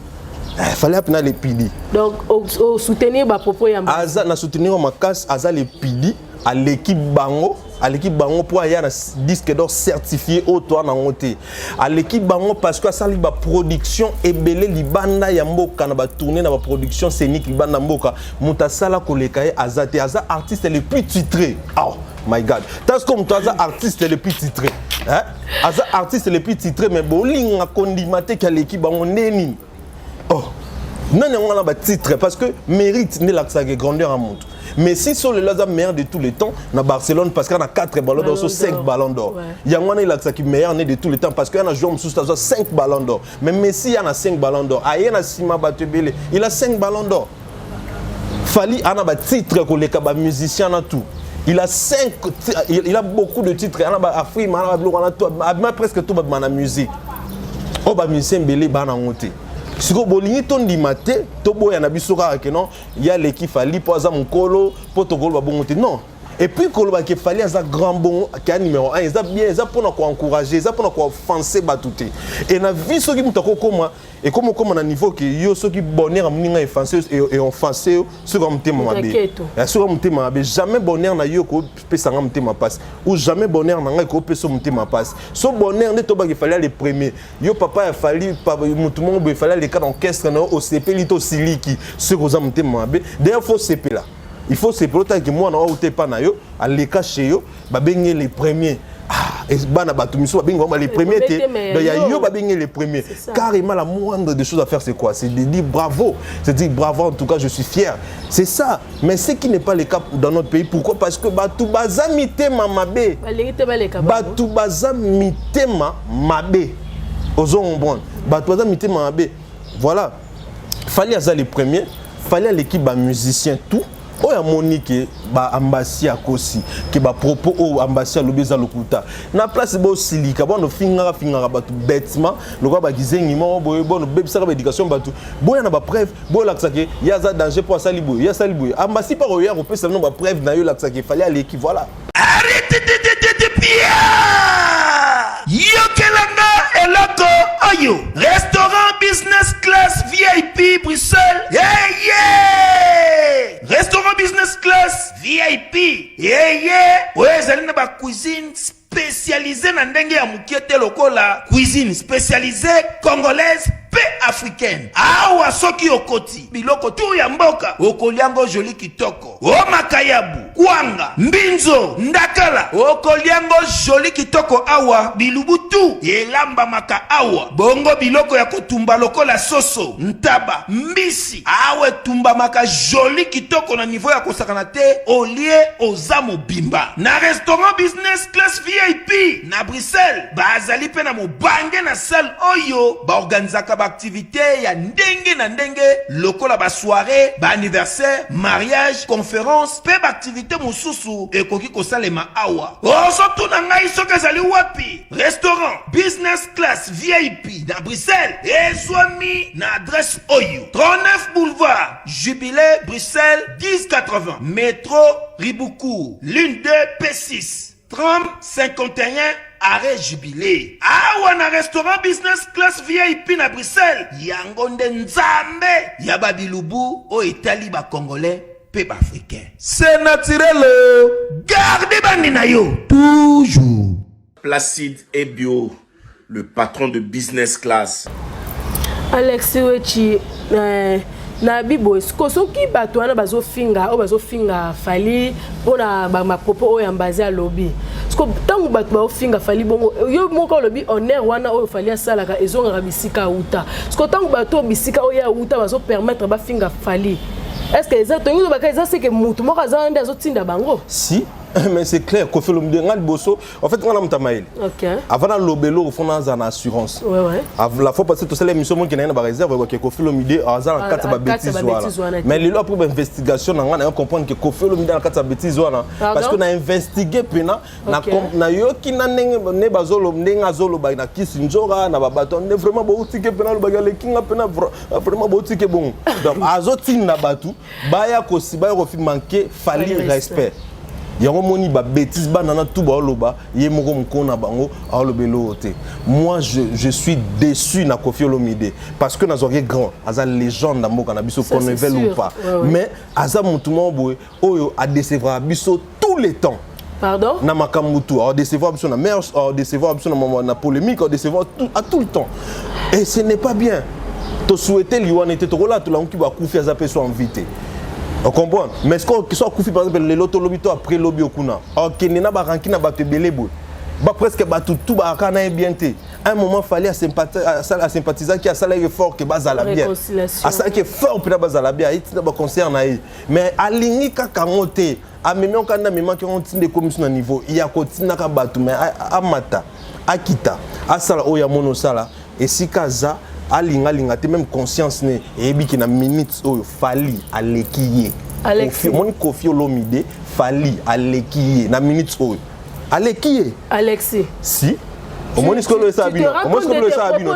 Fally apena lepidi. Donc osoutenir bapropos ya Aza na soutenir makasi, aza lepidi, aleki bango, aleki bango mpo aya na disque d'or certifié oyo toa nango te. Aleki bango parce que asali baproduction ebele libanda ya mboka, na batournée, na baproduction scénique libanda ya mboka. Moto asala koleka ye aza te. Aza artiste le plus titré. Oh my God, parce que moto aza artiste le plus titré, hein? Aza artiste le plus titré, mais bolinga kondima te ki aleki bango nde nini? Oh, nani yango wana batitre? Parce que mérite nde elakisaka grandeur ya moto. Mais si so lelo aza meilleur de tous les temps na Barcelone parce que na 4 ballons d'or, so 5 ballons d'or, yango wana elakisaki meilleur né de tous les temps, parce que ya na joueur mosusu azwa 5 ballons d'or, mais Messi ya na 5 ballons d'or, aye na nsima bato ebele, il a 5 ballons d'or. Fally ana batitre koleka bamusicien na tout. Il a 5, il a beaucoup de titres, ana baafrima, ana babiloko wana tout, abima presque tout, babima na musique oyo bamusicien ebele bana yango te. Sikoyo bolingi tondima te, toboya na biso kaka ke non, ya leki Fally mpo aza mokolo, mpo tokoloba bongo te. Non, et puis koloba ke Fally aza grand bongo, ke ya numéro 1, eza bien, eza mpona koencourage, eza mpona kooffense bato te. E na vie, soki moto akokoma, ekoma okoma na niveau ke yo soki bonheur ya moninga eoffense yo, soki ya motema mabe, soki ya motema mabe, jamais bonheur na yo ekopesanga motema mpasi, ou jamais bonheur na ngai ekopesa motema mpasi. So bonheur nde tobaki Fally ale premier, yo papa ya Fally, motu moko boye, Fally aleka na orchestre na yo, osepeli to osiliki? Soki oza motema mabe, d'ailleurs faut osepela, il faut sepela otaki mwana oyo te epa na yo aleka chez yo, babengi le premier. Ah, bana bato misusu babengi bango les premiers te, donc ya yo babengi les premiers. Carrément, la moindre des choses à faire, c'est quoi? C'est de dire bravo, c'est de dire bravo, en tout cas je suis fier, c'est ça. Mais ce qui n'est pas le cas dans notre pays, pourquoi? Parce que bato baza mitema mabe, bato baza mitema mabe, ozo comprendre? Bato baza mitema mabe. Voilà, Fally aza les premiers, Fally aleki bamusicien tout. Oyo amoni ke baambasi akosi, ke bapropos oyo ambasi alobi eza lokuta, na place bosilika, bono fingaka fingaka bato bêtement lokola bakizengi moko boye, bono bebisaka baéducation bato, boya na bapreuve, boyolakisa ke ye aza danger mpo asali boye, ye asali boye. Ambasi mpa koya kopesa bino bapreuve na yo, olakisa ke Fally aleki, voilà. Yokelanga eloko. oyo restaurant business class vip bruxelles yeye yeah, restaurant business class vip yeye oyo ezali na bacuisine spécialisée na ndenge ya mokie te lokola cuisine spécialisée congolaise mpe africaine. Awa soki okoti biloko tu ya mboka okoliango joli kitoko, o makayabu, kwanga, mbinzo, ndakala, okoliango joli kitoko. Awa bilubu tu elambamaka awa, bongo biloko ya kotumba lokola soso, ntaba, mbisi, awa etumbamaka joli kitoko na niveau ya kosakana te. Olie oza mobimba na restaurant business class vip na Bruxelles. Bazali mpe na mobange na salle oyo baorganizaka baactivité ya ndenge na ndenge lokola basoirée, baanniversaire, mariage, conférence mpe baactivité mosusu ekoki kosalema awa. Ozotuna ngai soki ezali wapi? Restaurant business class vip na Bruxelles ezwami na adresse oyo: 39 boulevard Jubilé, Bruxelles 1080, métro Ribaucourt, ligne 2 P6, tram 51, arrêt Jubilé. Awa na restaurant business class vip na Bruxelles, yango nde nzambe ya babilubu oyo etali bacongolais mpe baafricain. C'est naturel, garde bandi na yo toujours. Placide Ebio, le patron de business class. Alex Wechi, na biboye siko soki bato wana bazofinga, oyo bazofinga Fally mpona bamapropos oyo ya Mbazi alobi, siko ntango bato baofinga Fally bongo, yo moko olobi honneur wana oyo Fally asalaka ezongaka bisika auta. Siko ntango bato oyo bisika oyo auta bazopermettre bafinga Fally, est ce que eza tongi tobaka eza seke mutu moko aza wana nde azotinda bango? Si, mais c'est clair, Koffi Olomide nga liboso, en fait nga na moto ya mayele. Avant naloba eloko, faut naza na assurance. La fois passée tosala émission moki na ye na baréserve ke Koffi Olomide aza na kati ya babétise wana, mais lelo après bainvestigation na nga, na yo comprendre ke Koffi Olomide na kati ya babétise wana, parce que na investigue mpena, nayoki na ndenge nde bazoloba, ndenge azoloba na kisi nzoka na babato nde vraiment boutike mpena alobaki alekinga mpena vraiment boutike bongo. Donc azotinda bato baya kosi baya kofi manquer Fally respect. Yango moni babétise bana na tu baoloba, ye moko mokolo na bango aoloba eloko te. Moi je suis déçu na Koffi Olomide, parce que nazwaki grand, aza légende na mboka na biso, qu'on le veuille ou pas, mais aza motu moko boye oyo adécevraka biso tous les temps. Pardon? Na makambo tu adécevoir biso na mer, adécevoir biso na polémique, adécevoir tout, à tout le temps, et ce n'est pas bien. Tosouhaite liwana ete tokolala tolanguki bakufi, aza mpe so envie te, ocomprendre? Mais so akufi par exemple lelo, tolobi to après lobi okuna akende na baranki na bato ebele boye, ba presque bato tu bakaka na ye bien te. Un moment Fally asympathisaki, asalaki effort ke bazala bien, asalaki effort mpena bazala bien, aye ntina baconcert na ye, mais alingi kaka yango te. Amemi yango kanda, amemaki yango ntinda ekomi so na niveau ya kotindaka bato, mais amata akita asala oyo amoni osala esika aza, alingalinga te. Même conscience ne eyebiki na minute oyo Fally aleki ye. Omoni Koffi Olomide, Fally aleki ye na minute oyo, aleki ye. Alexis. Si omoni sikoyo esala bino, omoni sikoyo esala bino.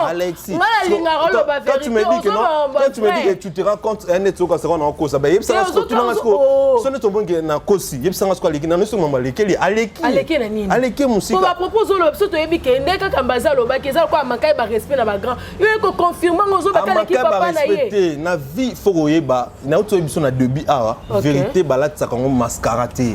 Alexis, quand tu me dis que non, quand tu me dis que tu te rends compte neti okasaka na okosa, ba yebisanga sikoyo, tunanga sikoyo so neti omoni ke na kosi, yebisanga sikoyo aleki na nyonso, mama alekeli, aleki. Aleki na nini? Aleki mosika. Bapropos oloba, biso toyebi ke nde kaka Mbaza alobaki eza lokola amankai barespect na bagrand, yo ekoconfirme ngo ozobaka aleki papa na ye. Te, na vie faut koyeba, nauti oyebi biso na début awa, vérité balatisaka yango mascara te.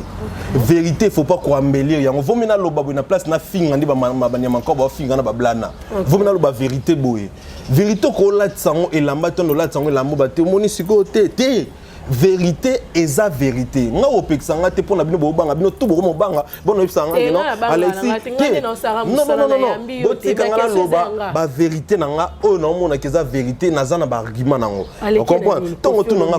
Vérité, faut pas koembellir yango. Vomi naloba boye na place nafinga nde banyama nkɔ baofinga na bablana. Vomi naloba vérité boye, vérité okolatisa yango elamba te, olatisa yango elamba ba te. Omoni sikoyo te te, vérité eza vérité. Nga opekisa nga te mpo na bino bobanga, bino tu bokomobanga bona oyebisa nga non, Alexis te, non non non non, botika nga naloba bavérité na nga oyo naomonaki eza vérité, naza na baargument nango, ocomprendre? Ntongo tuna nga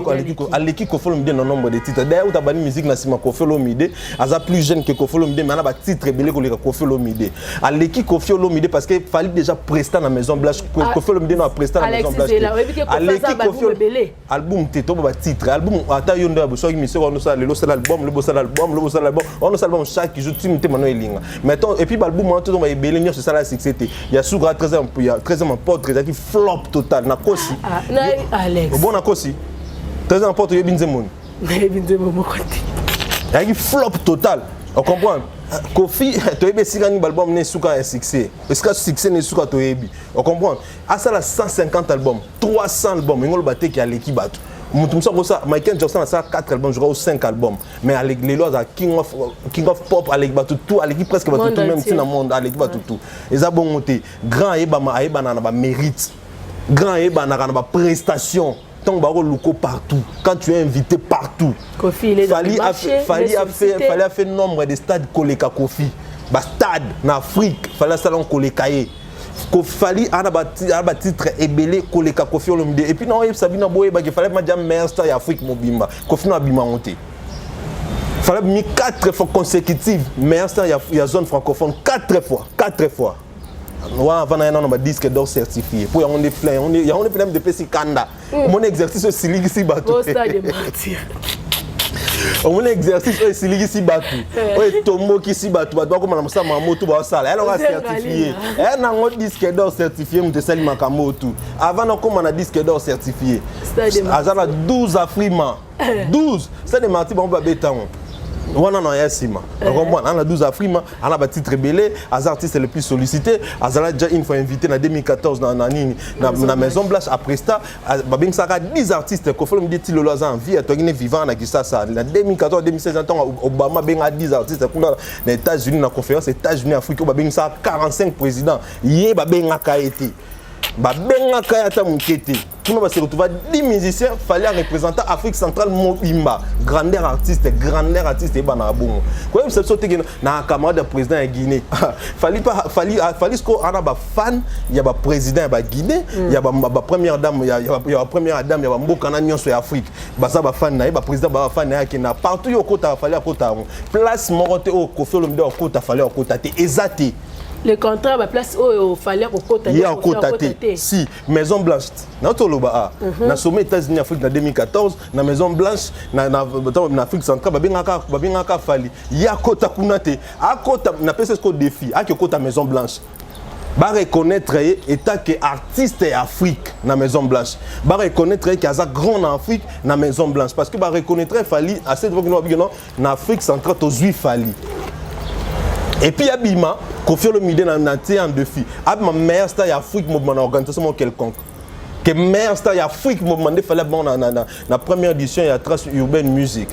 aleki Koffi Olomide na nombre de titres. D'ailleurs uta bani musique na nsima Koffi Olomide, aza plus jeune que Koffi Olomide, mais ana batitre ebele koleka Koffi Olomide. Aleki Koffi Olomide parce que Fally déjà prestant na Maison Blanche, Koffi Olomide na prestant na Maison Blanche. Aleki Koffi album te, to batitre album ata yo nde soki mission wana osala lelo, osala album lobi, osala album lobi, osala album wana, osala album chaque jour ti motema no elinga. Mais et puis baalbum wana tozonga ebele nyonso esala succès te. Ya suka 13e apôtre ezalaki flop total. Nakosi? Bon, nakosi? 13e apôtre, oyebi nzembo? Nayebi nzembo moko te. Ezalaki flop total. Ocomprendre? Kofi toyebi esika nini baalbum na esuka ya succès, esika succès na esuka toyebi. Ocomprendre? Asala 150 album, 300 album, yango oloba te ke aleki bato. Moto mosusu akosala, Michael Jackson asala 4 album, je crois, ou 5 album, mais aleki lelo aza king of pop, aleki bato tout, aleki presque bato tout, même ntina monde aleki bato tout. Eza bongo te. Grand ayebama, ayebana na bamérite. Grand ayebanaka na baprestation. Ntango bakoluko partout, quand tu es invité partout. Kofi, il est dans Fally le marché, a fait, Fally il est a fait, sollicité. Fally a fait nombre de stades koleka Kofi. Ba stade na Afrique, Fally asala koleka ye. Fally ana ba titre ebele koleka Kofi Olomide. Et puis na oyebisa bino, boyebaki Fally madia meilleur star ya Afrique mobimba. Kofi na abima ngo te. Fally mis quatre fois consécutives meilleur star ya zone francophone, quatre fois, quatre fois. Wana avant na ye nano badisque d'or certifié mpo yango nde plein, yango nde plein epesi kanda. Omoni exercice oyo esilikisi bato. Au stade de Martyr. Omoni exercice oyo esilikisi bato, oyo etombokisi bato, bato bakoma na mosala mamoto baosala eloko certifié eya nango disque d'or certifié. Moto esali makambo oyo tu avant nakóma na disque d'or certifié. Stade de Aza na 12 Afrima, 12 Stade de Martyr, bango babetango wana na ya nsima. Ocomprendre? Ana 12 Afrima, ana batitre ebele, aza artiste le plus sollicité. Azala déjà une fois invité na 2014 na nini, na Maison Blanche. Après ça babengisaka 10 artistes. Kofi Olomide ti lelo aza en vie, atoki ne vivant na Kisasa. Na 2014, 2016, ntango Obama abenga 10 artistes kuna na États-Unis, na conférence États-Unis Afrique oyo babengisaka 45 présidents, ye babengaka ye te, babengaka ye ata moke te. Kuna base retrouva 10 musiciens, Fally représentant Afrique centrale mobimba. Grandeur artiste, grandeur artiste eyebanaka bongo. Koyebisa biso teke na camarade ya président ya Guinée, Fally pa Fally, Fally siko ana bafan ya baprésident ya baguinée, ya bapremière dame, ya bapremière dame ya bamboka na nyonso ya Afrique. Baza bafan na ye, baprésident ba bafan na ye. Akenda partout, yo okotaka, Fally akota yango. Place moko te oyo Kofi Olomide akota, Fally akota te, eza te. Le contraire, baplace oyo Fally akokota. Ye akota te. Si Maison Blanche, nauti oloba a na sommet États-Unis Afrique na 2014, na Maison Blanche, na Afrique centrale, babengaka Fally, ye akota kuna te. Akota, napesi siko défi, aki okota Maison Blanche, bareconnaître ye étant que artiste ya Afrique na Maison Blanche, bareconnaître ye ke aza grand na Afrique na Maison Blanche, parce que bareconnaître Fally à cette époque. No babiki non, na Afrique centrale tozwi Fally. Et puis abima Kofi Olomide na tie en défi, abima meilleur star ya Afrique mobima na organisation moko quelconque, ke meilleur star ya Afrique mobima nde Fally abima na première édition ya Trace Urbaine Music.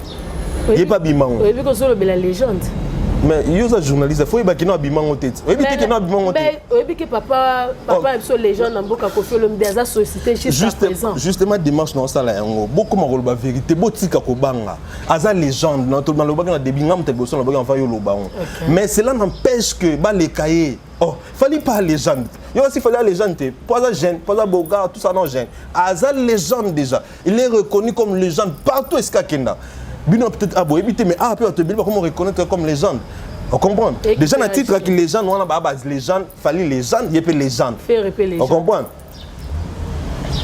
Ye mpe abimango. Oyebi kozolobela légende. Mais yo oza journaliste, fo oyeba kino abimango te. Oyebi te kino abimango te. Oyebi ke papa na biso légende na mboka, Kofi Olomide, aza sollicité jusqu'à présent. Justement, démarche na osala yango, bokoma koloba vérité, botika kobanga. Aza légende, nalobaki na début, nga moto liboso nalobaki, enfin yo oloba yango, mais cela n'empêche que baleka ye. Oh, Fally pas légende. Yo aussi Fally légende te. Po aza jeune, po aza beau gars, tout ça non jeune. Aza légende déjà. Il est reconnu comme légende partout esika kenda. Bino peut-être aboyebi te, mais ah pe bato ebele bakoma reconnaître comme légende. On comprend? Déjà na titre ki légende wana, ba légende, Fally légende, ye pe légende. Ferre pe légende. On comprend?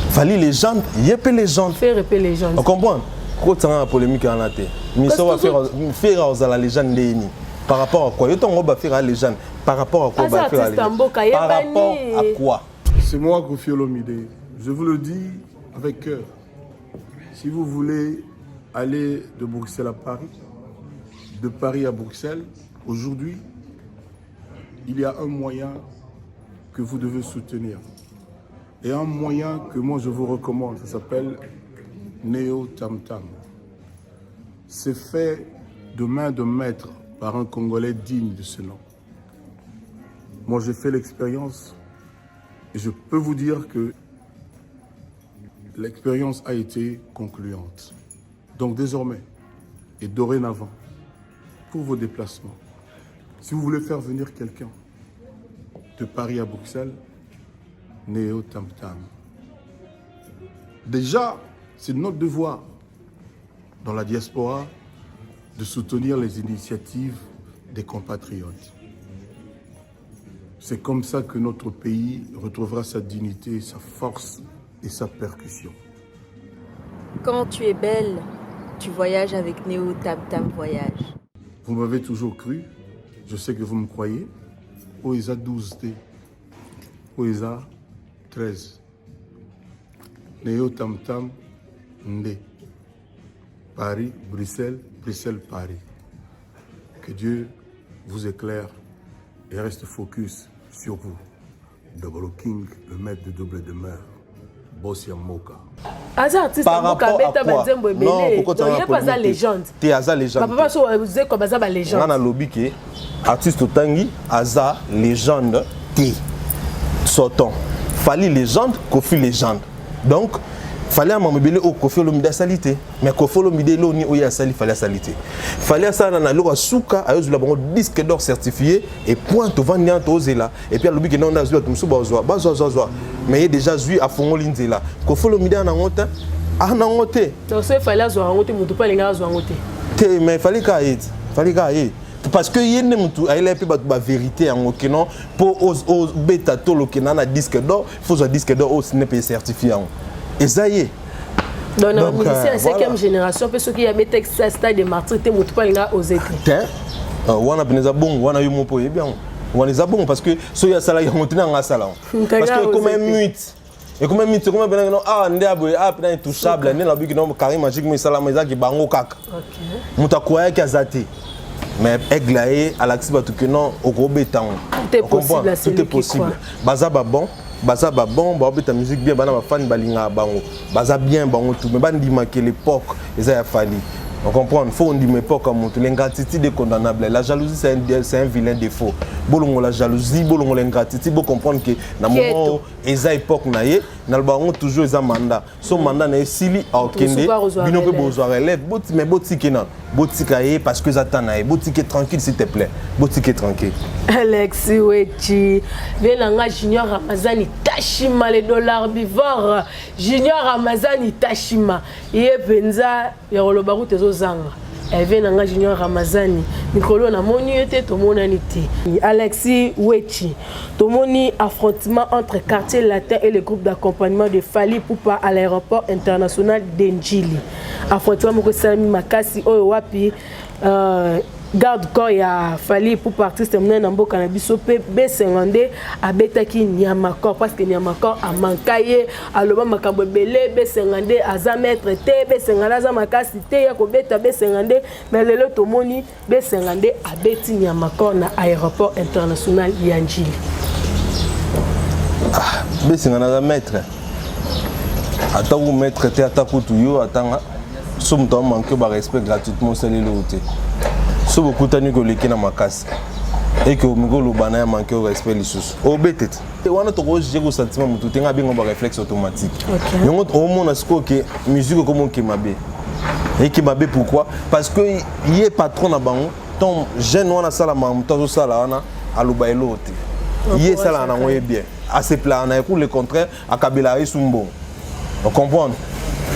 Fally légende, ye pe légende. Ferre pe légende. On comprend? Kotanga na polémique wana te. Miso va faire faire ozala légende ndeni. Par rapport à quoi? Yo tongo ba faire légende. Par rapport à quoi? Aza artiste ya mboka. Par rapport à quoi? C'est moi, Kofi Olomide. Je vous le dis avec cœur. Si vous voulez aller de Bruxelles à Paris, de Paris à Bruxelles, aujourd'hui, il y a un moyen que vous devez soutenir. Et un moyen que moi je vous recommande, ça s'appelle Neo Tam Tam. C'est fait de main de maître par un Congolais digne de ce nom. Moi, j'ai fait l'expérience et je peux vous dire que l'expérience a été concluante. Donc désormais et dorénavant, pour vos déplacements, si vous voulez faire venir quelqu'un de Paris à Bruxelles, Néo Tam Tam. Déjà, c'est notre devoir dans la diaspora de soutenir les initiatives des compatriotes. C'est comme ça que notre pays retrouvera sa dignité, sa force et sa percussion. Quand tu es belle, tu voyages avec Néo Tam Tam Voyage. Vous m'avez toujours cru, je sais que vous me croyez. Oeza 12T, Oeza 13. Néo Tam Tam Ndé. Paris, Bruxelles, Bruxelles, Paris. Que Dieu vous éclaire et reste focus sur vous. Double King, le maître de double demeure. Boss ya mboka. Aza artiste ya mboka abeta ba nzembo ebele. Donc ye pe aza légende. Te aza légende. Ba papa so zeko baza ba légende. Nga na lobi ke artiste otangi aza légende te. Sortons. Fally légende, Koffi légende. Donc Fally amama ebele oyo Koffi Olomide asali te. Mais Koffi Olomide eloko nini oyo asali Fally asali te. Fally asala na eloko ya suka ayozwela bango disque d'or certifié et point tovandi wana tozela et puis alobi ke non azwi bato mosusu bazwa bazwa zwa zwa mais ye déjà azwi afongoli nzela. Koffi Olomide ana yango te ana yango te. Donc soki Fally azwa yango te moto mpe alingaka azwa yango te. Te mais Fally kaka ye Fally kaka ye parce que ye nde motu ayelaki mpe bato baverité yango kino mpo obeta tolo okenda na disque d'or faut ozwa disque d'or oyo sine mpe certifie yango eza ye. Donc na musicien ya 5e génération mpe soki abetaki stade de martyr te motu mpe alinga ose te. Te wana pene eza bongo wana yo moko mpe oyebi yango wana eza bongo parce que soki asalaki yango te nanga asala yango parce que ekoma mute ekoma mute ekoma pena no ah nde aboye ah pena intouchable nde nabiki no carré magique mo esalama ezaki bango kaka moto akwayaki aza te mais aigle aye alakisi bato ke non okobeta yango. Tout est possible à celui tout est qui possible. Baza ba bon baza ba bon baobeta musique bien bana bafani balingaka bango baza bien bango tout mais bandimaka l'époque eza ya Fally. On comprend, faut ondima époque ya moto. L'ingratitude est condamnable, la jalousie c'est un vilain défaut. Bolongo la jalousie, bolongo l'ingratitude, bo comprendre que na moment oyo eza époque na ye naloba yango toujours eza mandat so mandat na ye esili akokende bino mpe bozwa relève mais botike nano botika ye parce que eza temps na ye botike tranquille s'il te plaît botike tranquille. Alexis Wechi vie na nga Junior Ramazani Tashima le dollar bivore Junior Ramazani Tashima ye mpenza ya koloba kutu ezozanga vie na nga Junior Ramazani mikolo namoni ye te tomonani te. Alexis Wechi tomoni affrontement entre Quartier Latin et le groupe d'accompagnement de Fally Ipupa à l'aéroport international de Ndjili. Affrontement moko esalami makasi oyo wapi garde corps ya Fally Ipupa artiste monene na mboka na biso mpe besenga nde abetaki Nyamakor parce que Nyamakor amanka ye aloba makambo ebele besenga nde aza maître te besenga nde aza makasi te ya kobeta besenga nde mais lelo tomoni besenga nde abeti Nyamakor na aéroport international ya Ndjili. Ah, besenga naza maître ata ku maître te ata kutu yo atanga so moto amanke ba respect gratuitement osali eloko te so bokutani koleki na makasi eke omeki oloba na ye manke respect lisusu obete te wana tokojuge ko sentiment motu te nga abenga ba réflexe automatique yango omona sikoyo ke musique ekoma oke mabe eke mabe pourquoi parce que ye patron na bango ton jeune wana asala moto azosala wana aloba eloko te ye esalaka nango ye bien asepelaka na ye pour le contraire akabelaka ye su mbongo ocomprendre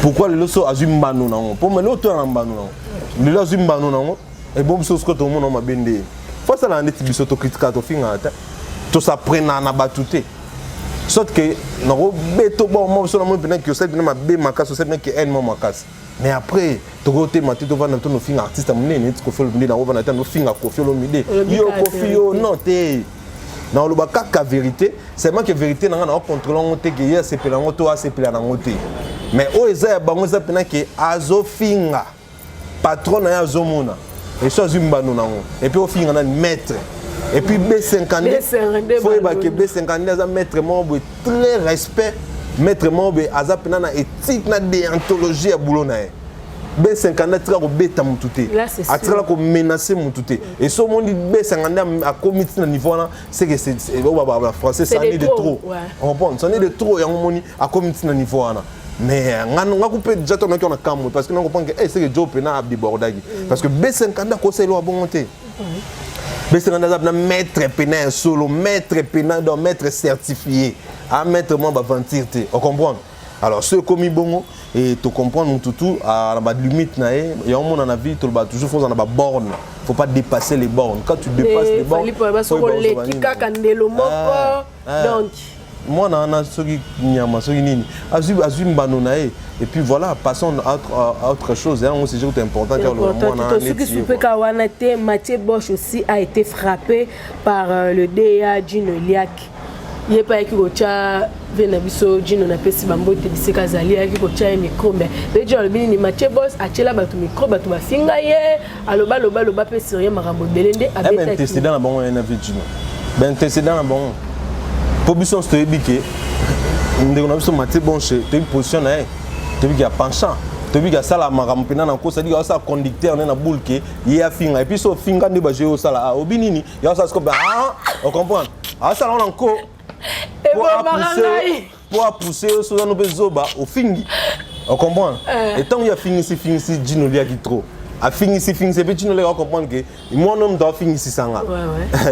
pourquoi lelo so azwi mbano nango mpo lelo otoya na mbano nango lelo azwi mbano nango ebo biso sikoyo tomona mabe nde fo asalaka ndeti biso tokritikaka tofingaka te tosaprenaka na bato te sorte ke nakobeto bo biso namoni mpena ke osali mpena mabe makasi osali mpena ke haine mwa makasi mais après tokotema te tovanda to nofinga artiste monene neti Koffi Olomide nakovanda te nofinga Koffi Olomide yo Koffi yo non te naoloba kaka vérité seulement que vérité na nga naocontrôle yango te ke ye asepela yango to asepela nango te mais oyo eza ya bango eza mpena ke azofinga patron na ye azomona eso azwi mbano nango et puis ofinga nani maître et puis B52 faut yeba ke B52 aza maître moko boye très respect maître moko boye aza mpena na éthique na déontologie ya boulot na ye B52 atikala kobeta motu te atikala komenace motu te et so omoni B52 akomi ntina niveau wana c'est que c'est oyo français ça de trop on comprend ça de trop yango omoni akomi ntina niveau wana mais nga nga kupe déjà to naki na kamwe parce que na comprendre que eh c'est que Joe pena abdibordaki parce que B52 akosala eloko bongo te B52 aza pena maître pena ya solo maître pena donc maître certifié a maître mwa baventure te on comprendre alors so ekomi bongo et to comprendre mutu tu na balimite na ye yango mona na vie toloba toujours faut na baborne faut pas dépasser les bornes quand tu dépasses les bornes oleki kaka ndelo moko donc mwana wana soki nyama soki nini azwi mbano na ye et puis voilà, passons à autre chose. Yango c'est juste important. Soki supeka wana te Mathieu Bosch aussi a été frappé par le DA Dino Liak. Ye mpe ayaki kotya ve na biso Jino, napesi bambote bisika azali, ayaki kotya ye micro. Mais ve Jino alobi nini? Mathieu Boss atyela bato micro, bato bafinga ye, aloba aloba aloba mpe sur ye makambo ebele nde abetaki. Antécédent na bango ye na ve Jino, baantécédent na bango, mpo biso nyonso toyebi ke ndeko na biso Mathieu Bonche, toyebi position na ye, toyebi ke ya penchant, toyebi ke asala makambo mpena na nkosa, diki asala conducteur nde na boule ke ye afinga. Et puis so ofinga nde baje osala, ah, obi nini ya osala siko, ah, ocomprendre, asala ngo na nko po apousse yo, soza no mpe zoba ofingi, ocomprendre. Etango ye afingisi fingisi Jino, oliaki trop, afingisi fingisi epe Jino oleka, ocomprendre ke mwana moto afingisisanga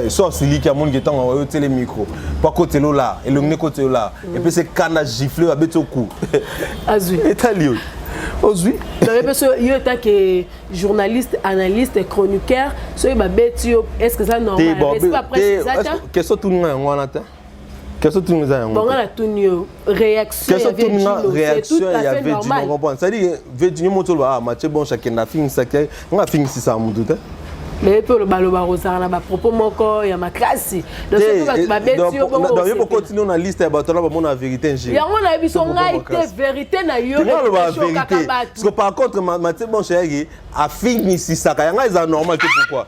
so asiliki, amoni ke ntango oyo otele micro po akotela ola elongi nde kotela ola, epesi ekanda, gifle, abeti oku. Azwi. Etali oyo ozwi. Donc yo etake journaliste, analyste, chroniqueur, soki babeti yo, est ce que eza normal? Respect après eza ta. Question tuninga yango wana te, question tuninga eza yango. Bonga na tuni yo réaction ya Vegino, réaction ya Vegino, comprendre, c'est à dire Vegino moto oloba, ah, Mathieu Bonche akenda afingisaki nga, afingisisa motu te. Mais mpe olobaloba kozala na bapropos moko ya makasi. Donc babeti yo bongo, yo bokotini na liste ya bato wana bamona vérité injure. Yango na biso ngai te, vérité na yo. Oloba vérité, parce que par contre Mathieu Bonche ayaki afingisisaka yango, eza normal te. Pourquoi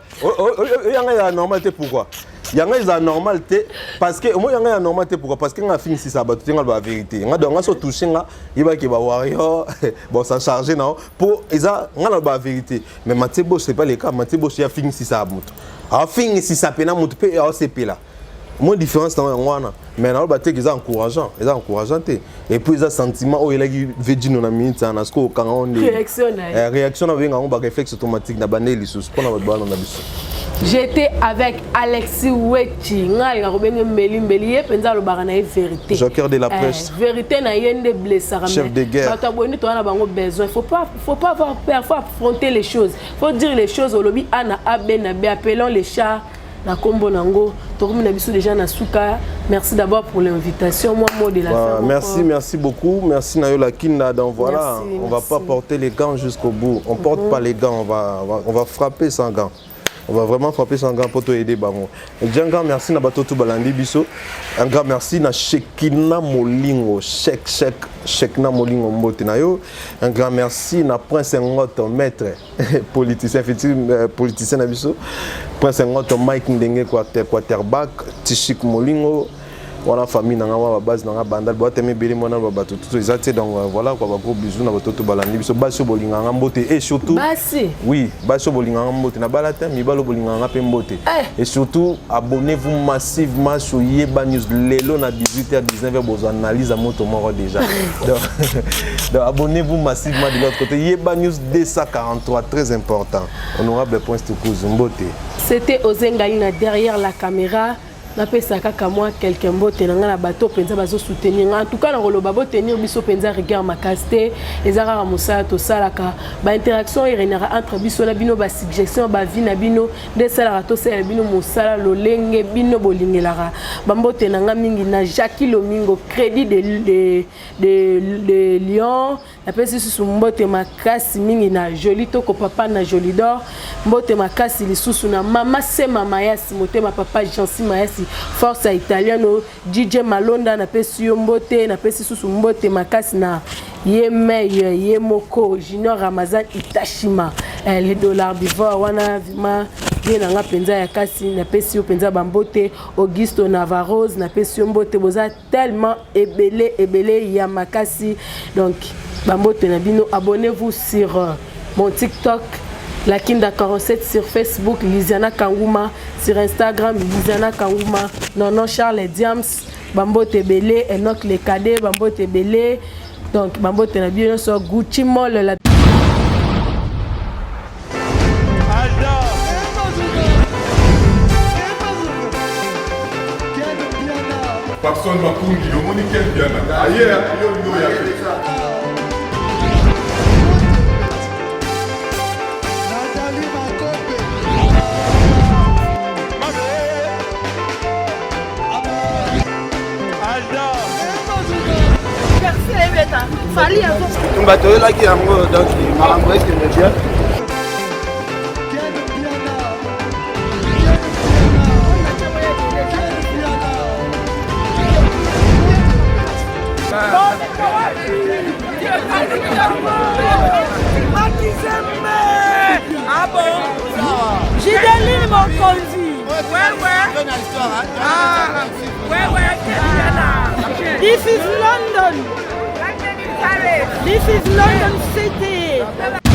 yanga eza normal te? Pourquoi yanga eza normal te? Parce que omoi yanga ya normal te. Pourquoi? Parce que nga afingisisa bato te, nga loba vérité. Nga donc nga so touche nga, yebaki ba warrior bon ça chargé na po eza nga na loba vérité. Mais Mathieu Bosh, c'est pas le cas. Mathieu Bosh afingisisa moto, afingisisa pena moto mpe aosepela. Moi différence na yango wana, mais naloba te eza encourageant, eza encourageant te. Et puis eza sentiment oyo elaki Vedino na minute wana, sikoyo okanga ngo nde réaction na benga yango baréflexe automatique na bande lisusu mpona bato balanda biso. J'étais avec Alexis Wechi, ngai alingaka kobenge mbeli mbeli, ye mpenza alobaka na ye vérité. Joker de la presse. Eh, vérité na ye nde blessaka. Chef de guerre. Bato ya boye nde toza na bango besoin. Faut pas avoir peur, faut affronter les choses, faut dire les choses. Olobi A na A, B na B, appelons les chats na kombo nango. Tokomi na biso déjà na suka. Merci d'abord pour l'invitation. Moi, mot de la fin. Merci, merci beaucoup, merci Nayo Kinda. Donc voilà, merci, on va pas porter les gants jusqu'au bout, on porte pas les gants, on va frapper sans gants, on va vraiment frapper sans gants pour te aider bango. Et un grand merci na bato tout balandi biso. Un grand merci na Shekina Molingo, Shek Shek Shekina Molingo, mbote na yo. Un grand merci na Prince Ngoto, maître politicien, futur politicien na biso. Prince Ngoto Mike Ndenge quarterback, Tishik Molingo, wana famille na nga wa base na nga bandal boateme ebele mwana ba bato tutu eza te. Donc voilà quoi, ba gros bisous na bato to balandi biso, basi oyo bolingaka nga mbote et surtout basi. Oui, basi oyo bolingaka nga mbote, na bala te, mibali oyo bolingaka nga mpe mbote. Et surtout abonnez-vous massivement sur Yeba News. Lelo na 18h 19h bozwa analyse ya moto moko déjà. Donc abonnez-vous massivement de l'autre côté, Yeba News 243, très important. Honorable Prince Tukuzu, mbote. C'était Ozengaina derrière la caméra. Napesa kaka mwa quelque mbote na ngai na bato mpenza bazosoutenir ngai. En tout cas nakoloba botenir biso mpenza rigueur makasi te, eza kaka mosala tosalaka. Bainteraction erenaka entre biso na bino, basuggestion, baavis na bino nde esalaka tosalela bino mosala lolenge bino bolingelaka. Bambote na ngai mingi na Jacqui Lomingo, crédit de Lyon. Napesi lisusu mbote makasi mingi na Joli Toko, papa na Jolidor. Mbote makasi lisusu na mama Sema Mayasi, motema papa Jansi Mayasi, force ya Italiano. DJ Malonda, napesi yo mbote. Napesi lisusu mbote makasi na ye meye ye moko Junior Ramazan Itashima, eh, le dollar d'ivoire wana ma ye na nga mpenza ya kasi. Napesi yo mpenza bambote. Augusto Navarose, napesi yo mbote. Boza tellement ebele ebele ya makasi, donc bambote na bino. Abonnez-vous sur mon TikTok La Kinda 47, sur Facebook Lisiana Kanguma, sur Instagram Lisiana Kanguma. Nono Charles Diams, bambote ebele. Enoch Le Cadet, bambote ebele. Donc bambote na bino nyonso. Gucci Mall la. Papson Makungi, omoni Ken Piana aye yo yo ya te. Tumba toyelaki yango, donc makambo ekende bien. Mazembe. Ah bon? Gideline Mokonzi. Ouais, ouais. Ah, ouais, ouais. This is London. This is London City.